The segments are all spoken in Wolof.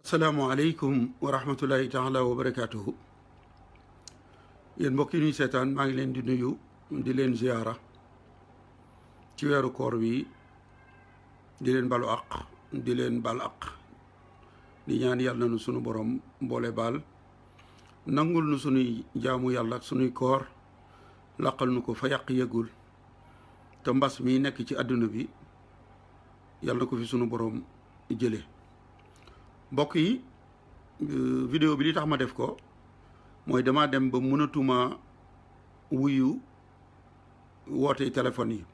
salaamaaleykum wa rahmatullahi taala wa barakaatuhu yéen mbokk yi ñuy seetaan maa ngi leen di nuyu di leen ziyaara ci weeru koor wi di leen balu aq di leen bal aq di ñaan yàlla na nu sunu borom mboole baal nangul nu sunuy jaamu yàlla ak sunuy koor laqal nu ko fa yàq yëgul te mbas mi nekk ci àdduna bi yàlla na ko fi sunu borom jële mbokk yi vidéo bi li tax ma def ko mooy dama dem ba mënatuma wuyu woote téléphone yi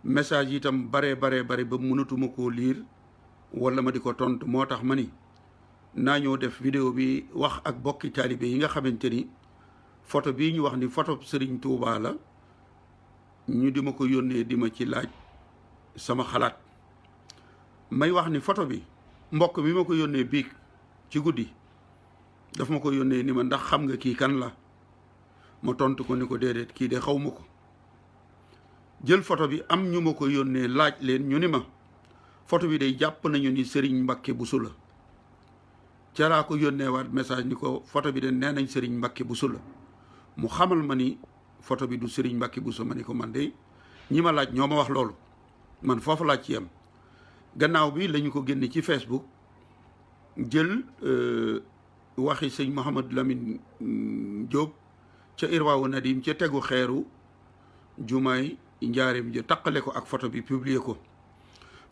message yi itam bare ba mënatuma koo liir wala ma di ko tontu moo tax ma ni naa ñëw def vidéo bi wax ak bokki taalibe yi nga xamante ni photo bii ñu wax ni photo Serigne Touba la ñu di ma ko yónnee di ma ci laaj sama xalaat may wax ni photo bi mbokk mi ma ko yónnee biig ci guddi daf ma ko yónnee ni ma ndax xam nga kii kan la ma tontu ko ni ko déedéet kii de xaw ma ko jël photo bi am ñu ma ko yónnee laaj leen ñu ni ma photo bi day jàpp nañu ni Serigne Mbacké Bousso la ca laa ko yónnee waat message ni ko photo bi de nee nañ Serigne Mbacké Bousso la mu xamal ma ni photo bi du Serigne Mbacké Bousso ma ni ko man de ñi ma laaj ñoo ma wax loolu man foofu laaj ci yam gannaaw bi lañu ko génne ci Facebook jël waxi sëñ Mouhamadou Lamine Diop ca Irwaawu Nadim ca tegu xeeru jumaay njaareem ja taqale ko ak photo bi publier ko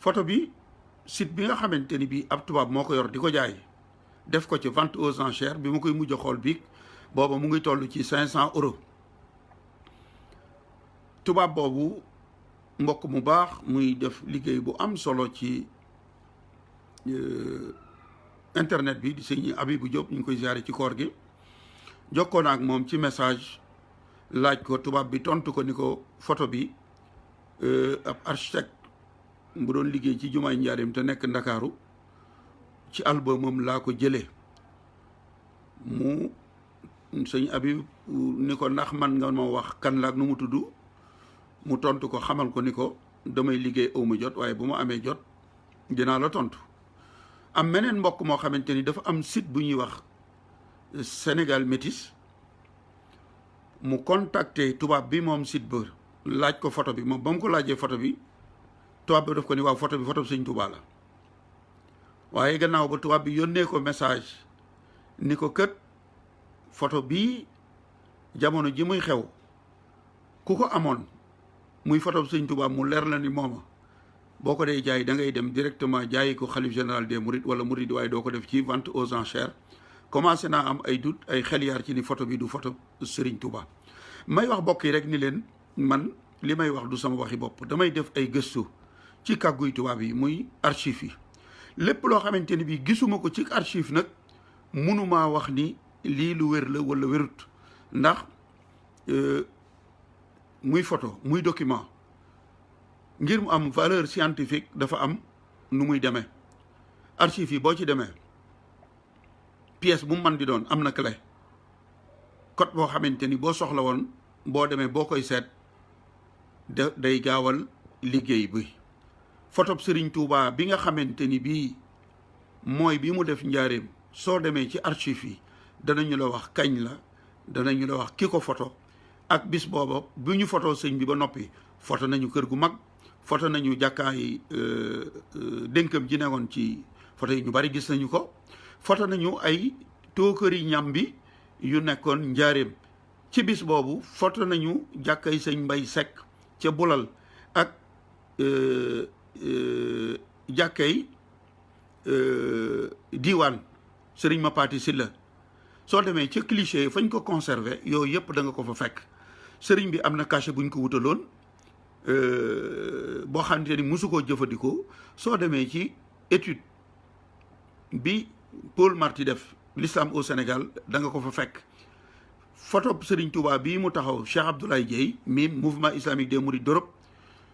photo bi site bi nga xamante ni bii ab tubaab moo ko yor di ko jaay def ko ci vente aux enchères bi ma koy mujj a xool biig booba mu ngi toll ci 500 euros tubaab boobu mbokk mu baax muy def liggéey bu am solo ci internet bi di sëñ Abibou Diop ñu ngi koy ziare ci koor gi jokkoo na ak moom ci message laaj ko tubaab bi tontu ko ni ko photo bi ab architecte bu doon liggéey ci jumaay njaareem te nekk ndakaaru ci albumam laa ko jëlee mu sëñ Abib ni ko ndax man nga ma wax kan la ak nu mu tudd mu tontu ko xamal ko ni ko damay liggéey awma jot waaye bu ma amee jot dinaa la tontu am meneen mbokk moo xamante ni dafa am site bu ñuy wax Sénégal Métis mu contacté tubaab bi moom site ba laaj ko photo bi moom ba mu ko laajee photo bi tubaab bi daf ko ni waaw photo bi photo bi sëñ Touba la waaye gannaaw ba tubaab bi yónnee ko message ni ko kët photo bii jamono ji muy xew ku ko amoon muy photo sëñ Touba mu leer la ni mooma boo ko dee jaay da ngay dem directement jaayi ko xalif général des mourides wala mouride waaye doo ko def ci vente aux enchères commencé naa am ay doute ay xel yaar ci ni photo bi du photo Serigne Touba may wax bokk yi rek ni leen man li may wax du sama waxi bopp damay def ay gëstu ci kàgguy tubaab yi muy archive yi lépp loo xamante ni bii gisuma ko ci archive nag mënumaa wax ni lii lu wér la wala wérut ndax muy photo muy document ngir mu am valeur scientifique dafa am nu muy demee archive yi boo ci demee pièce bu mu mën di doon am na clé code boo xamante ni boo soxla woon boo demee boo koy seet day gaawal liggéey bi photo Serigne Touba bi nga xamante ni bii mooy bi mu def njaareem soo demee ci archive yi danañu la wax kañ la danañu la wax ki ko photo ak bis booba bu ñu photo sëñ bi ba noppi photo nañu kër gu mag photo nañu jàkkaay dénkam ji newoon ci photo yi ñu bari gis nañu ko photo nañu ay tookëri ñam bi yu nekkoon njaareem ci bis boobu photo nañu jàkkay sëñ Mbay Sekk ca Bulal ak jàkkay diiwaan sëriñ Mapati Silla soo demee ca cliché fañ ko conservé yooyu yëpp da nga ko fa fekk sëriñ bi am na cachet buñ ko wutaloon boo xamante ni mosu koo jëfandikoo soo demee ci étude bi Paul Marty def l'islam au Sénégal da nga ko fa fekk photo Serigne Touba bii mu taxaw Cheikh Abdoulaye Dieye mi mouvement islamique des mourides d'Europe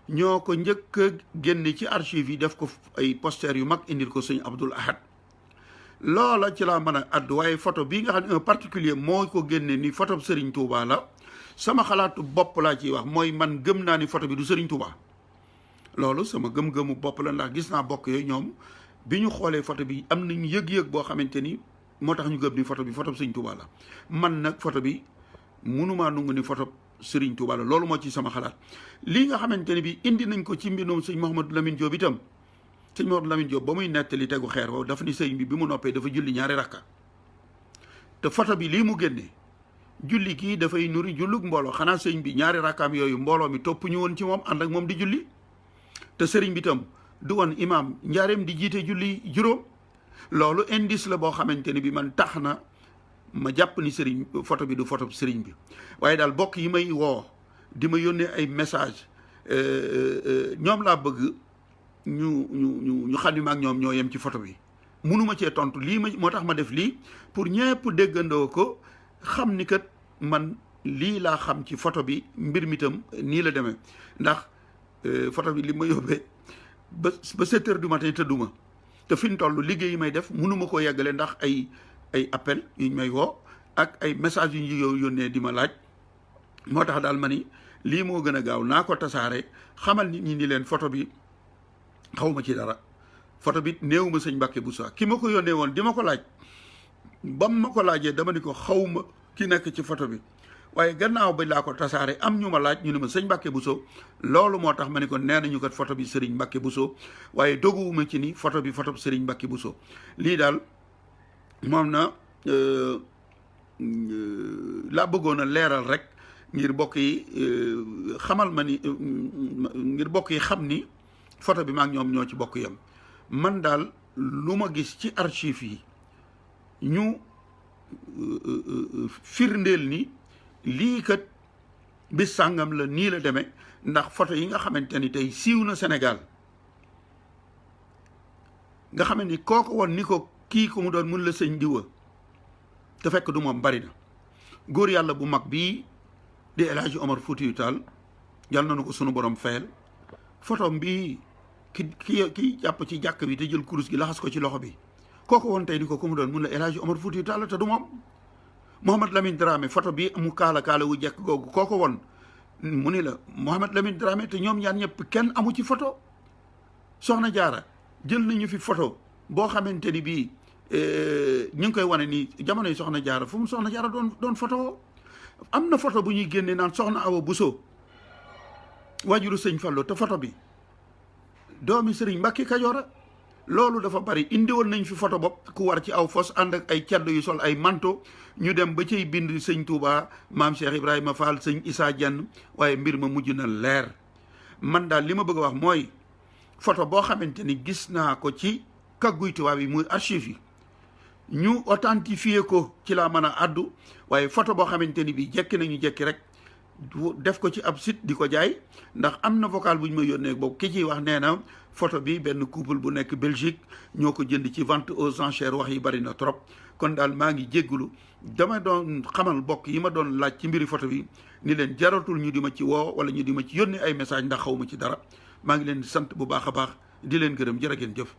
ñoo ko njëkk a génne ci archive yi def ko ay posters yu mag indil ko sëñ Abdoul Ahad loola ci laa mën a addu waaye photo bii nga xam ne un particulier moo ko génne ni photo Serigne Touba la sama xalaatu bopp laa ciy wax mooy man gëm naa ni photo bi du Serigne Touba loolu sama gëm-gëmu bopp la ndax gis naa bokk yooyu ñoom bi ñu xoolee photo bi am nañ yëg-yëg boo xamante ni moo tax ñu gëm ni photo bi photo Sëñ Tuubaa la man nag photo bi mënumaa nungu ni photo Sëriñ Tuubaa la loolu moo ci sama xalaat lii nga xamante ni bi indi nañ ko ci mbindum sëñ Mouhamadou Lamine Diop itam sëñ Mouhamadou Lamine Diop ba muy nettali tegu xeer boobu dafa ni sëñ bi mu noppee dafa julli ñaari rakka te photo bi lii mu génne julli kii dafay nuri jullug mbooloo xanaa sëñ bi ñaari rakkaam yooyu mbooloo mi topp ñu woon ci moom ànd ak moom di julli te sëriñ bi tam du woon imaam njaareem di jiite julli juróom loolu indice la boo xamante ni bi man tax na ma jàpp ni sëriñ photo bi du photo sëriñ bi waaye daal bokk yi may woo di ma yónnee ay message ñoom laa bëgg ñu xam ni maag ñoom ñoo yem ci photo bi munuma cee tontu lii moo tax ma def lii pour ñëpp déggandoo ko xam ni kat man lii laa xam ci photo bi mbir mi tam nii la demee ndax photo bi li ma yóbbee ba 7 heures du matin tëdduma te fi ñu toll liggéey yi may def mënuma ko yeggale ndax ay appel yu ñu may woo ak ay message yu ñu yónnee di ma laaj moo tax daal ma ni lii moo gën a gaaw naa ko tasaare xamal nit ñi ni leen photo bi xawma ci dara photo bi néew ma sëñ Mbàkke Bousso ki ma ko yónnee woon di ma ko laaj bam ma ko laajee dama ni ko xawma ki nekk ci photo bi waaye gannaaw ba laa ko tasaare am ñu ma laaj ñu ne ma sëñ Mbàkke Bousso loolu moo tax ma ni ko nee nañu kat photo bi Sëriñ Mbàkke Bousso waaye doguwuma ci ni photo bi photo Sëriñ Mbàkke Bousso lii daal moom na laa bëggoon a leeral rek ngir bokk yi xamal ma ni ngir bokk yi xam ni photo bi maak ñoom ñoo ci bokk yam man daal lu ma gis ci archive yi ñu firndeel ni lii kat bis sàngam la nii la demee ndax photo yi nga xamante ni tey siiw na Sénégal nga xam ni kooku woon ni ko kii ku mu doon mun la sëñ diwa te fekk du moom bari na góor yàlla bu mag bii di El Hadji Omar Foutiyou Tall yàlla na ko sunu borom fayal photo bii ki jàpp ci jàkk bi te jël kurus gi laxas ko ci loxo bi kooku woon tey ni ko ku mu doon mun la El Hadji Omar Foutiyou Tall te du moom Mouhamad Lamine Dramé photo bi mu kaala wu jekk googu kooku woon mu ni la Mouhamad Lamine Dramé te ñoom ñaar ñëpp kenn amu ci photo Soxna Jaara jël nañu fi photo boo xamante ni bii ñu ngi koy wane nii jamonoy Soxna Jaara fu mu Soxna Jaara doon photo am na photo bu ñuy génne naan Soxna Awa Bousso waajuru sëñ Fallu te photo bi doomi Sëriñ Mbàkke Kajoora loolu dafa bari indi woon nañ fi photo bopp ku war ci aw fos ànd ak ay ceddo yu sol ay manto ñu dem ba ciy bind sëñ Touba maam Cheikh Ibrahima Fall sëñ Issa Diagne waaye mbir ma mujj na leer man daal li ma bëgg a wax mooy photo boo xamante ni gis naa ko ci kagguy tubaab yi muy archive yi ñu authentifié ko ci laa mën a addu waaye photo boo xamante ni bi jekki nañu jekki rek def ko ci ab site di ko jaay ndax am na vocal bu ñu ma yónnee boobu ki ciy wax nee na photo bi benn couple bu nekk Belgique ñoo ko jënd ci vente aux enchères wax yi bari na trop kon daal maa ngi jéggulu dama doon xamal bokk yi ma doon laaj ci mbiri photo bi ni leen jaratul ñu di ma ci woo wala ñu di ma ci yónnee ay message ndax xaw ma ci dara maa ngi leen di sant bu baax a baax di leen gërëm jërë ngeen jëf